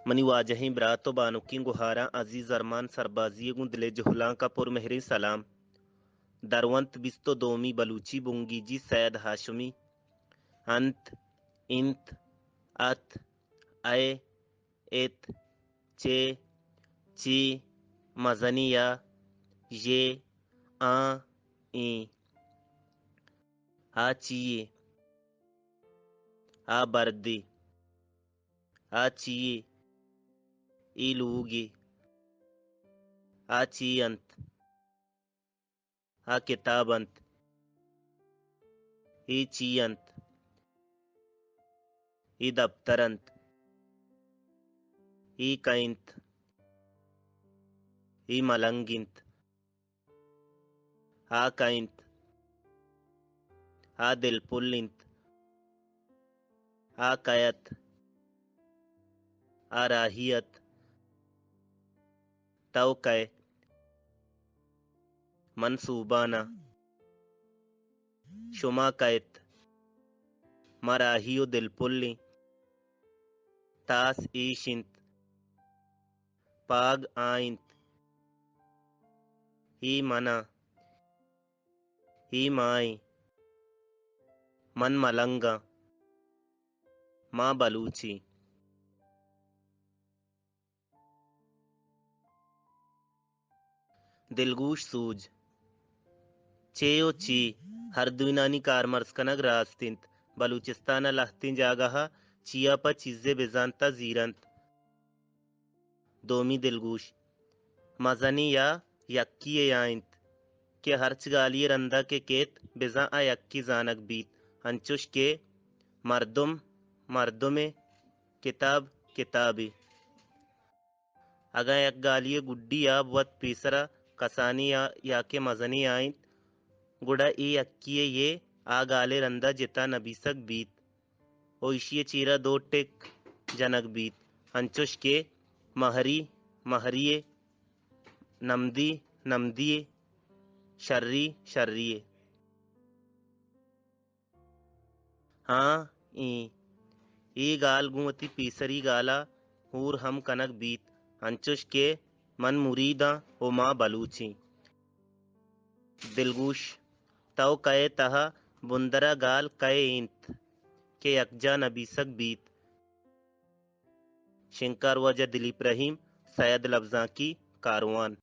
منی واجہیں برات ءُ بانکیں گہاراں، عزیز ارمان سربازی ءِ گوں دل ءِ جہلانک ءَ پر مہریں سلام۔ درونت بیست ءُ دومی بلوچی بنگیجی سید ہاشمی۔ انت، انت، ات، اے، ات، چے، چی، مزنی یا، یے، آں، ایں۔ آ چی یے؟ آ بردے۔ آ چی یے؟ اے لوگے۔ آ چی انت؟ آ کتاب انت۔ اے چی انت؟ اے دپتر انت۔ اے کئے انت؟ اے ملنگ انت۔ آ کئے انت؟ آ دلپل انت۔ آ کئے ات؟ آ راہی ات۔ تو کئے؟ من سوبان آں۔ شما کئے ات؟ ما راہی ءُ دلپل ایں۔ تاس ایش انت۔ پاگ آ انت۔ اے من آں۔ اے ما ایں۔ من ملنگ آں۔ ما بلوچ ایں۔ دلگوش سوج۔ چے ءُ چی، ہر دوئینانی کارمرز کنگ راست انت۔ بلوچستان ءِ لہتیں جاگہ ءَ چیا پہ چیزے بزانت ءَ زیر انت۔ دومی دلگوش، مزنیں یا یکی ءِ یا انت کہ ہرچ گالی ءِ رندا کہ کیت، بزاں آ یکی زانگ بیت، انچوش کہ مردم مردمے، کتاب کتابے۔ اگاں یک گالی ءِ گڈی آ بوت پیسرا کسانیں یا، یا کہ مزنیں یا انت، گڑا اے یکی ءِ یے آ گال ءِ رندا جتا نبیسگ بیت۔ ءُ ایشی ءِ چیرا دو ٹک جنگ بیت، انچوش کہ مہری، مہری یے، نمدی، نمدی یے، شری، شری یے۔ ہاں، ایں۔ اے گال گوں وتی پیسری گالا ہور ہم کنگ بیت، انچوش کہ من مرید آں ءُ ما بلوچ ایں۔ دلگوش، تو کئے تہا بندرا گال کئے انت کہ یکجا نبیسگ بیت؟ شنگکار واجہ دلیپ رحیم، سید لبزانکی کاروان۔